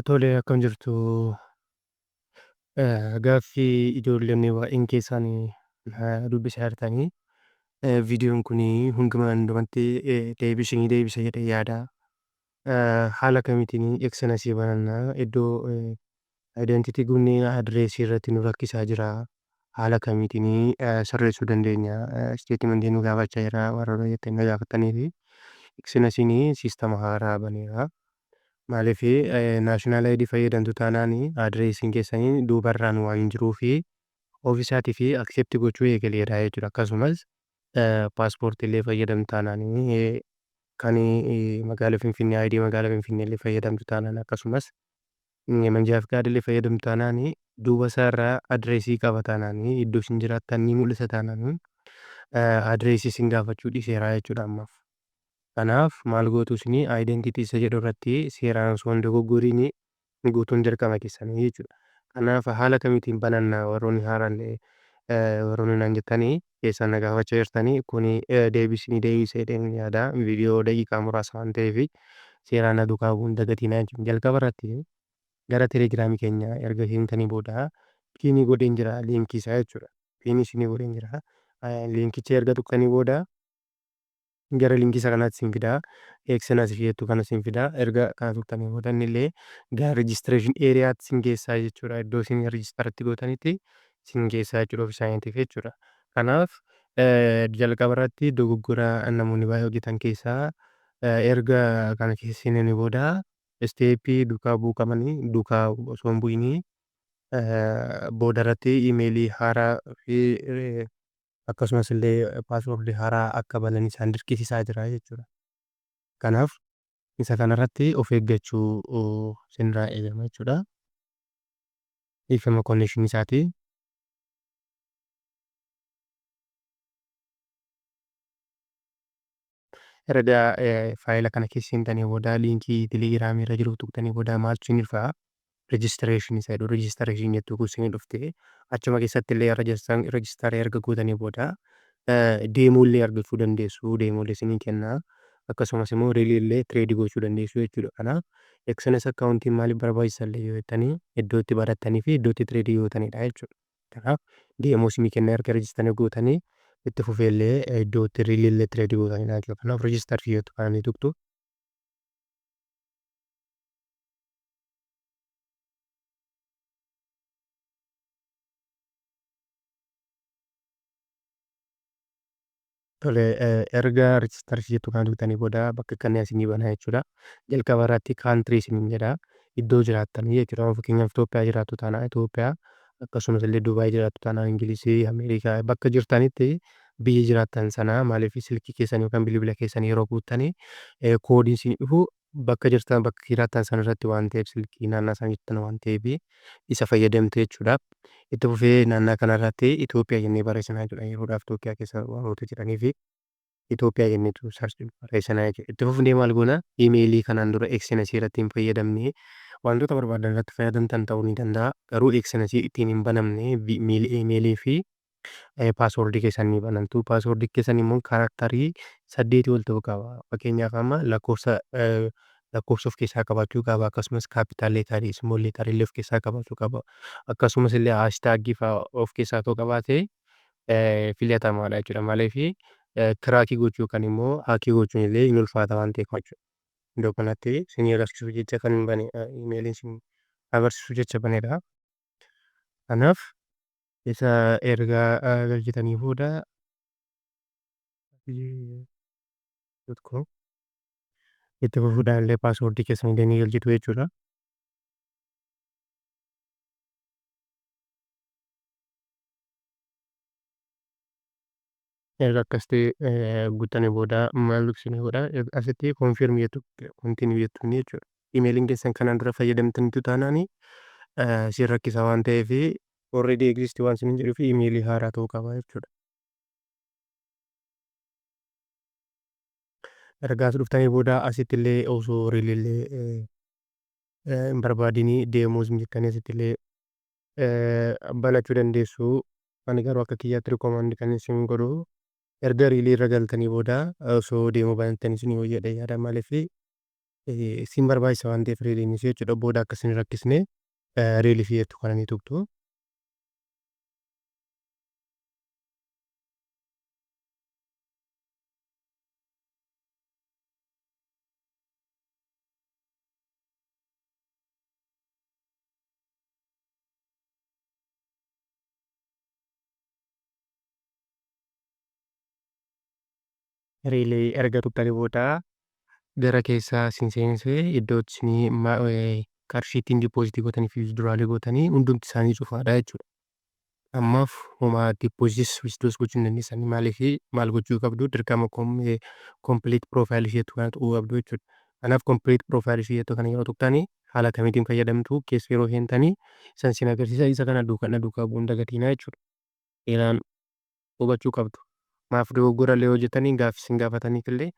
Tole, akkam jirtu? Gaaffii ijoolleen baay'een keessaan dubbisaa jirtanii, viidiyoon kun hundumaan hundumatti deebii isinii deebisa jedhee yaada. Haala kamiitiin Exness banannaa? Iddoo identity guunnee address irratti nu rakkisaa jira. Haala kamiitiin sirreessuu dandeenya? Statement nu gaafachaa jira warroota jettanii na gaafattaniifi Exnessiin siistama haaraa baneera. Maaliif, national ID fayyadamtu taanaan addressiin keessanii duubarraan waan jiruufi ofiisaatii fi accept gochuu eegaleera jechuudha. Akkasumas paaspoortii illee fayyadamtu taanaan, kan magaalaa Finfinnee, ID magaalaa Finfinnee illee fayyadamtu taanaan, akkasumas መንጃ ፍቃድ illee fayyadamtu taanaan, duuba isaarraa address qaba taanaan, iddoo isin jiraattan ni mul'isa taanaan, address isin gaafachuu dhiiseera jechuudha ammaaf. Kanaaf maal gootu? Isinii identity isa jedhu irratti seeraan osoo hin dogoggoriin guutuun dirqama keessanii jechuudha. Kanaaf haala kamiitiin banannaa warroonni haaraan, warroonni naan jettanii keessaan na gaafachaa jirtanii, kuni deebii isinii deebisa jedheen yaada. Viidiyoo daqiiqaa muraasa waan ta'eef seeraan na duukaa bu'uun dagatinaa jechuudha. Jalqaba irratti gara Telegramii keenya erga seentanii booda pin godheen jira linkii isaa jechuudha. Pin isinii godheen jira. Linkicha erga tuqxanii booda gara linkii isa kanaatti isin fidaa. Exness jettu kana isin fidaa. Erga kana tuqxanii booda inni illee gara registration areaatti isin geessaa jechuudha. Iddoo isin register itti gootanitti isin geessaa jechuudha ofii isaaniitiif jechuudha. Kanaaf jalqaba irratti dogoggora namoonni baay'ee hojjetan keessaa, erga kana keessa seenanii booda step duukaa bu'uu qabanii duukaa osoo hin bu'inii booda irratti email haaraa fi akkasumas illee password haaraa akka banan isaan dirqisiisaa jira jechuudha. Kanaaf isa kanarratti of eeggachuu isinirraa eegama jechuudha. Dhiifama, connection isaati. Erga faayila kana keessa seentanii booda, linkii Telegramii irra jiru tuqxanii booda maaltu isin dhufa? Registration isa jedhu, registration jettu kun isinii dhufte. Achuma keessatti illee register erga gootanii booda demo illee argachuu dandeessu. Demo illee isinii kenna. Akkasumas immoo real illee trade gochuu dandeessu jechuudha. Kanaaf Exness accountiin maaliif barbaachisa illee yoo jettanii, iddoo itti barattanii fi iddoo itti trade gootanidha jechuudha. Kanaaf demo isinii kenna erga register gootanii, itti fufee illee iddoo itti real illee trade gootanidha jechuudha. Kanaaf register jettu kana ni tuqxu. Tole, erga register jettu kana tuqxanii booda bakka kanneen isinii banaa jechuudha. Jalqaba irratti country isiniin jedha. Iddoo jiraattanii jechuudha. Fakkeenyaaf Itoophiyaa jiraattu taanaan Itoophiyaa, akkasumas illee Dubaay jiraattu taanaan Ingilizii, Ameerikaa, bakka jirtanitti biyya jiraattan sana. Maaliif, silkii keessan yookaan bilbila keessan yeroo guuttanii koodiin isinii dhufu bakka jirtan, bakka jiraattan sana irratti waan ta'eef, silkii naannaa sana jirtan waan ta'eef isa fayyadamtu jechuudha. Itti fufee naannaa kanarratti Itoophiyaa jennee barreessinaa jechuudha. Yeroodhaaf Itoophiyaa keessa waanota jiraniif Itoophiyaa jenneetu barreessinaa jechuudha. Itti fufnee maal goona? Email kanaan dura Exness irratti hin fayyadamne, wantoota barbaadan irratti fayyadamtan ta'uu ni danda'a. Garuu Exness ittiin hin banamne email fi password keessan ni banamtu. Password keessan immoo character saddeetii ol ta'uu qaba. Fakkeenyaaf amma lakkoofsa of keessaa qabaachuu qaba. Akkasumas capital letter, small letter illee of keessaa qabaachuu qaba. Akkasumas illee hashtag fa'aa of keessaa otoo qabaatee filatamaadha jechuudha. Maaliif, crack gochuu yookaan immoo hack gochuun illee hin ulfaata waan ta'eef jechuudha. Iddoo kanatti isinii agarsiisuuf jecha kan hin bane, emailiin isin agarsiisuuf jecha banedha. Kanaaf isa erga galchitanii booda .com itti fufuudhaan illee password keessan illee ni galchitu jechuudha. Erga akkasitti guuttanii booda maal isinii godha? Asitti confirm jettu, continue jettuuni jechuudha. Emailiin keessan kanaan dura fayyadamtanitu taanaan isin rakkisa waan ta'eef, already exist waan isiniin jedhuuf email haaraa ta'uu qaba jechuudha. Erga as dhuftanii booda asitti illee osoo real illee hin barbaadinii demos jettanii asitti illee banachuu dandeessu. Ani garuu akka kiyyaatti recommend kan isin godhu erga real irra galtanii booda osoo demo banattanii isinii wayya jedhee yaada. Maaliif, Isin barbaachisa waan ta'eef reeliinis jechuudha. Booda akka isin rakkisne reelii fi jettu kana ni tuqxu. Reelii erga tuqxanii booda gara keessaa isin seensisee iddoo isin qarshii ittiin deposit gootanii fi withdrawal gootanii hundumti isaanii cufaadha jechuudha. Ammaaf homaa deposit withdraws gochuu hin dandeessan. Maaliif maal gochuu qabdu? Dirqama complete profile isheetu kana tuquu qabdu jechuudha. Kanaaf complete profile isheetu kana yeroo tuqxanii haala kamiitiin fayyadamtu keessa yeroo seentanii isan sin agarsiisa. Isa kana duukaa na duukaa bu'uun dagatiinaa jechuudha. Seeraan hubachuu qabdu. Maaf dogoggora illee hojjetanii gaaffii isin gaafataniif illee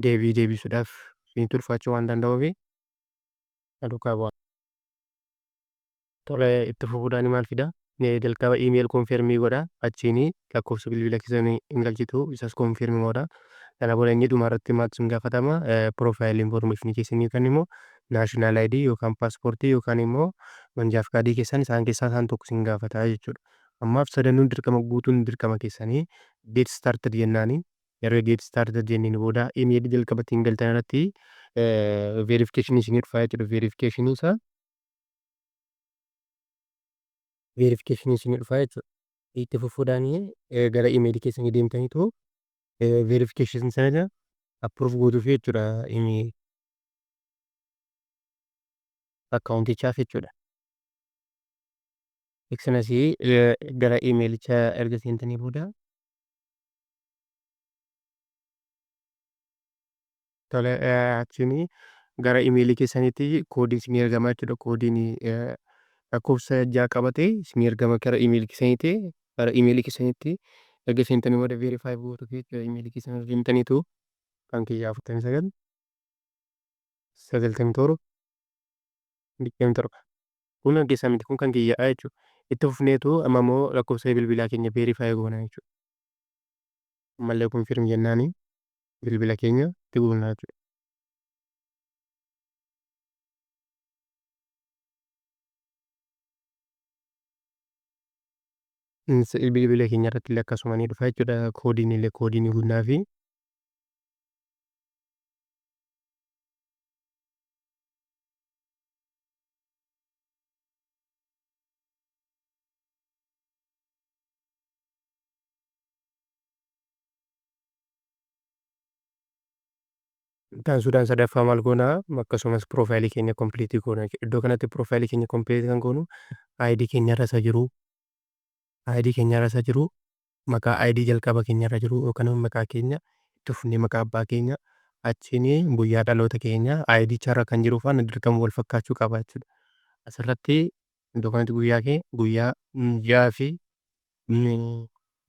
deebii deebisuudhaaf isinitti ulfaachuu waan danda'uuf na duukaa bu'aa. Tole, itti fufuudhaan maal fida? Jalqaba email confirm godha. Achiin lakkoofsa bilbila keessanii hin galchitu, isas confirm godha. Kana booda inni dhuma irratti maaltu isin gaafatama? Profile information keessanii yookaan immoo national ID yookaan paaspoortii yookaan immoo መንጃ ፈቃድ keessan isaan keessaa isaan tokko isin gaafata jechuudha. Ammaaf sadanuu dirqama guutuun dirqama keessanii. Get started jennaani. Erga get started jenneen booda email jalqaba ittiin galtan irratti verification isinii dhufa jechuudha. Verification isaa verification isinii dhufa jechuudha. Itti fufuudhaan gara email keessanii deemtaniitu verification sana approve gootuuf jechuudha, email akkaawuntichaaf jechuudha. Eksanasii gara emailicha erga seentanii booda, tole, achiin gara emailii keessaniitti koodiin isinii ergama jechuudha. Koodiin lakkoofsa 6 qabatee isinii ergama gara emailii keessaniitti. Gara emailii keessaniitti erga seentanii booda verify gootuuf jechuudha. Emailii keessan deemtaniitu kan kiyya 49 97 27 kun kan keessan miti, kun kan kiyyaadha jechuudha. Itti fufneetu amma immoo lakkoofsa bilbilaa keenya verify goona jechuudha. Ammallee confirm jennaani bilbila keenya itti guunna jechuudha. Bilbila keenya irratti illee akkasuma ni dhufa jechuudha. Koodiin illee koodii ni guunnaafi. Taasisuudhaan sadaffaa maal goona? Akkasumas profileii keenya complete goona. Iddoo kanatti profileii keenya complete kan goonu ID keenya irra isa jiru, ID keenya irra isa jiru, maqaa ID jalqaba keenya irra jiru yookaan maqaa keenya, itti fufnee maqaa abbaa keenya, achiin guyyaa dhaloota keenya ID irra kan jiru faana dirqama wal fakkaachuu qaba jechuudha. Asirratti iddoo kanatti guyyaa kee, guyyaa, ji'aa fi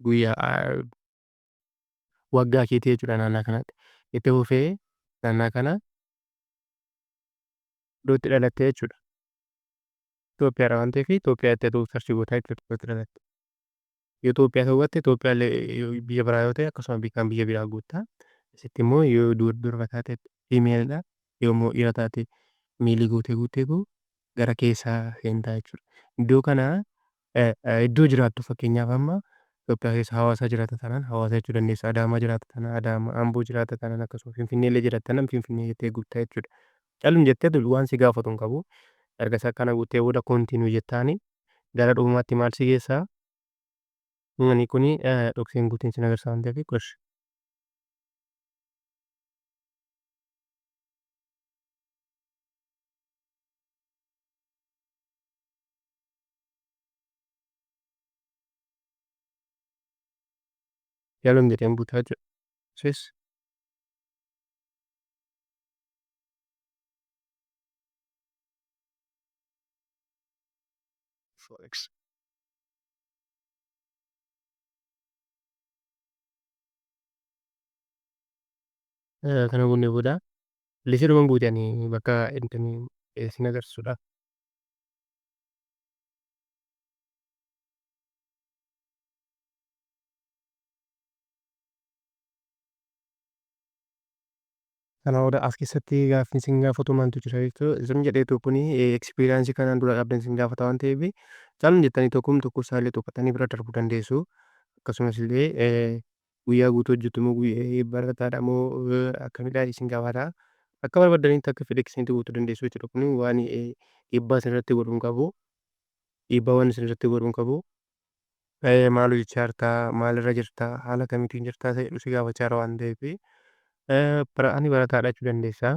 guyyaa waggaa keetii jechuudha naannaa kanatti. Itti fufee naannaa kana iddoo itti dhalatte jechuudha. Itoophiyaadha waan ta'eef Itoophiyaa itti atu search gootaa jechuudha iddoo itti dhalatte. Yoo Itoophiyaa ta'uu baatte Itoophiyaa illee, biyya biraa yoo ta'e akkasuma kan biyya biraa guuttaa. Asitti immoo yoo durba taate femaledha. Yoo immoo dhiira taate male gootee guutteetu gara keessaa seentaa jechuudha. Iddoo kana iddoo jiraattu, fakkeenyaaf amma Itoophiyaa keessa Hawaasaa jiraata taanaan Hawaasa jechuu dandeessa. Adaamaa jiraata taanaan Adaamaa, Amboo jiraata taanaan akkasuma, Finfinnee illee jiraata taanaan Finfinnee jettee guuttaa jechuudha. Calum jettee waan si gaafatu hin qabu. Erga isa akkana guuttee booda continue jettaani gara dhumaatti maal si geessaa? Inni kuni dhokseen guuteen sin agarsiisa waan ta'eef qosh. Calum jedheen guutaa jechuudha. Sis forex. Kana guunnee booda liseedhuman guute ani bakka inni sin agarsiisudha. Kana booda as keessatti gaaffiin isin gaafatu maaltu jira jechuudha. Isin jedheetu kuni experience kanaan dura qabdan isin gaafata waan ta'eef, caalum jettanii tokkum tokko isaallee tuqatanii bira darbuu dandeessu. Akkasumas illee guyyaa guutuu hojjetu moo, barataadha moo, akkamidha isin gaafata. Akka barbaaddanitti, akka fedha keessanitti guutuu dandeessu jechuudha. Kuni waan dhiibbaa isin irratti godhu hin qabu. Dhiibbaa waan isin irratti godhu hin qabu. Maal hojjechaa jirtaa, maalirra jirtaa, haala kamiitiin jirtaa isa jedhu si gaafachaa jira waan ta'eef, ani barataadha jechuu dandeessa.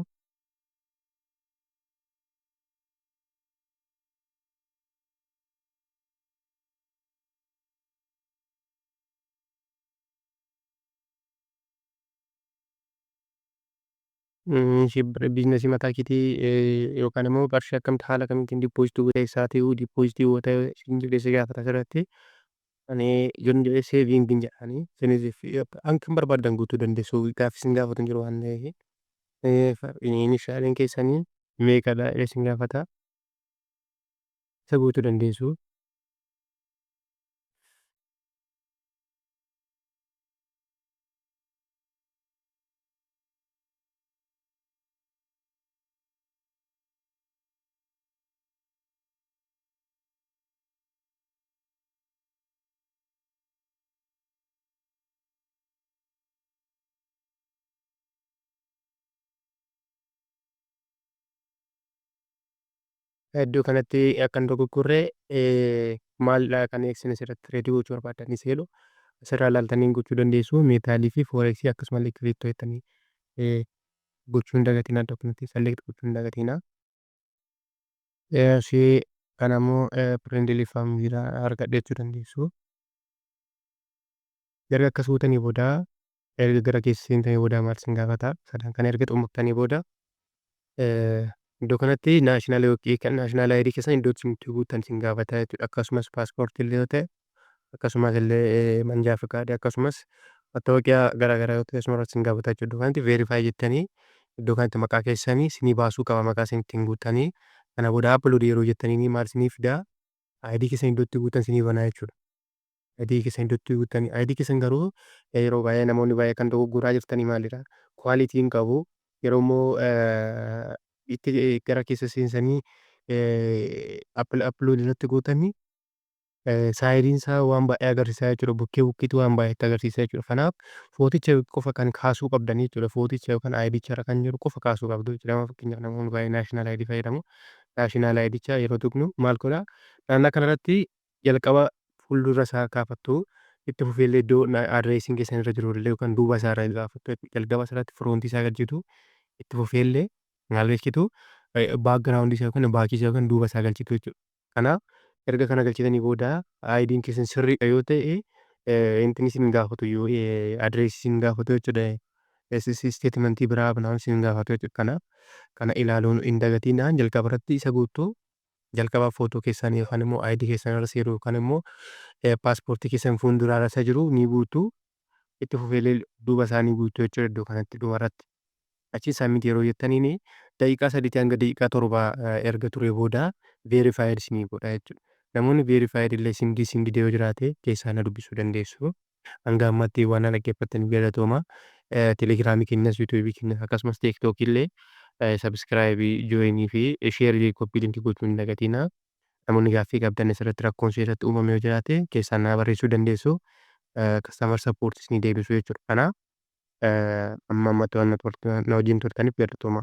Business mataa keetii yookaan immoo qarshii akkamitti, haala kamiitiin deposit goota, eessaatii deposit goota siin jedhee si gaafata asirratti. Ani yoon jedhee saving jedhanii, isinis kan barbaaddan guutuu dandeessu, gaaffii isin gaafatu hin jiru waan ta'eef. Initialiin keessanii meeqadha jedhee isin gaafata. Isa guutuu dandeessu. Iddoo kanatti akka hin dogoggorre, maalidha kan isin asirratti trade gochuu barbaaddan isa jedhu asirraa ilaaltanii gochuu dandeessu. Metal fi forex, akkasumallee crypto jettanii gochuu hin dagatinaa, iddoo kanatti select gochuu hin dagatinaa. Ishee kana immoo friendly family argadhe jechuu dandeessu. Erga akkas gootanii booda, erga gara keessa seentanii booda maal isin gaafata? Sadan kana erga xumurtanii booda, iddoo kanatti national yookiin national ID keessan iddoo itti guuttan isin gaafata jechuudha. Akkasumas paaspoortii illee yoo ta'e, akkasumas illee መንጃ ፈቃድ, akkasumas mattaawoqiyaa garaa garaa yoo ta'e, asuma irratti isin gaafata jechuudha. Iddoo kanatti verify jettanii, iddoo kanatti maqaa keessanii isinii baasuu qaba, maqaa isin ittiin guuttanii. Kana booda upload yeroo jettanii maal isinii fidaa? ID keessan iddoo itti guuttan isinii banaa jechuudha. ID keessan iddoo itti guuttanii, ID keessan garuu yeroo baay'ee namoonni baay'ee kan dogoggoraa jirtanii maalidha? Quality hin qabu. Yeroo immoo itti gara keessa seensanii upload irratti gootanii, sideiin isaa waan baay'ee agarsiisaa jechuudha. Bukkee bukkeetti waan baay'eetti agarsiisa jechuudha. Kanaaf footicha qofa kan kaasuu qabdanii jechuudha. Footicha yookaan IDcha irra kan jiru qofa kaasuu qabdu jechuudha. Amma fakkeenyaaf namoonni baay'ee national ID fayyadamu. National IDcha yeroo tuqnu maal godhaa? Naannoo kanarratti jalqaba fuuldura isaa kaafattu, itti fufeellee iddoo addressiin keessan irra jiru illee yookaan duuba isaa irra gaafattu. Jalqaba asirratti front isaa galchitu, itti fufeellee maal galchitu? Background isaa yookaan back isaa yookaan duuba isaa galchitu jechuudha. Kanaaf erga kana galchitanii booda, IDn keessan sirriidha yoo ta'e, intin isin gaafatu yoo address isin gaafatu jechuudha. Statement biraa binaan isin gaafatu jechuudha. Kanaaf kana ilaaluun hin dagatinaa. Jalqaba irratti isa guutuu, jalqaba footoo keessanii yookaan immoo ID keessan irra seeru yookaan immoo paaspoortii keessan fuulduraa irra isa jiru ni guutuu, itti fufeellee duuba isaa ni guutuu jechuudha iddoo kanatti dhumarratti. Achi submit yeroo jettaniin, daqiiqaa 3 hanga daqiiqaa 7 erga ture booda verified isinii godha jechuudha. Namoonni verified illee isin dide yoo jiraate, keessaa na dubbisuu dandeessu. Hanga ammaatti waan na dhaggeeffattaniif galatooma. Telegramii keenyas, YouTubeii keenyas, akkasumas TikTokii illee subscribe, join fi share, copy link gochuu hin dagatinaa. Namoonni gaaffii qabdan, asirratti rakkoon irratti uumame yoo jiraate, keessaan na barreessuu dandeessu. Customer support isinii deebisu jechuudha. Kanaaf amma ammatti waan na wajjin turtaniif galatooma.